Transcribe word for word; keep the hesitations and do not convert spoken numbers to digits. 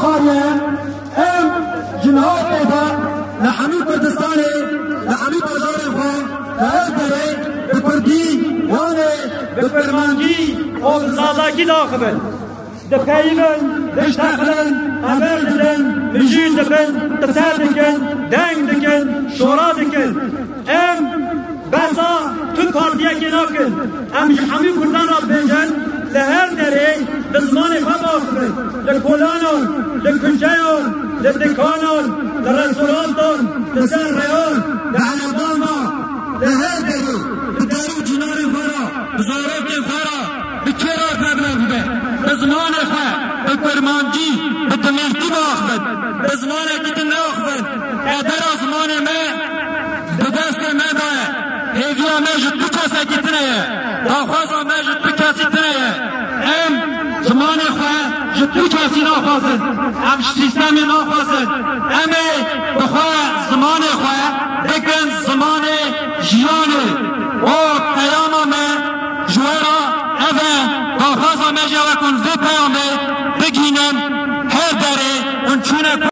Qariye em ji niha pê de li hemî Kurdistanê, li hemî bajarên xwe, li her derê bi kurdî, Wanê bi kurmancî û bi zazakî diaxivin. Dipeyivin, diştexilin, heval didin, mijûl dibin, qise dikin, deng dikin, şora dikin. Em behsa tu partiyekê nakin. Em ji hemî Kurdan re dibêjin, li her derê bi zimanê xwe biaxivin. Li kolanan, li kuçeyan, li dikanan, li restorantan, li ser rêyan, li eleban de, li her derê, bi der û cinarên xwe re, bi zarokên xwe re, bi kê re bibin bibe. Bi zimanê xwe, bi kurmancî, bi dimîrtî biaxivin. Bi zimanekî din neaxivin. Qedera zimanê me di destê me de ye. Hêviya me ji tu kesekî tune ye. Daxwaza me ji tu kesî tune ye. Em zimanê xwe ji tu kesî naxwazin. Em ji sîstemê naxwazin. Em ê bi xwe zimanê xwe bikin zimanê jiyanê. O peyama me ji we re ev e. Daxwaza me jî ew e ku hûn vê peyamê bigihînin her derê hûn çûne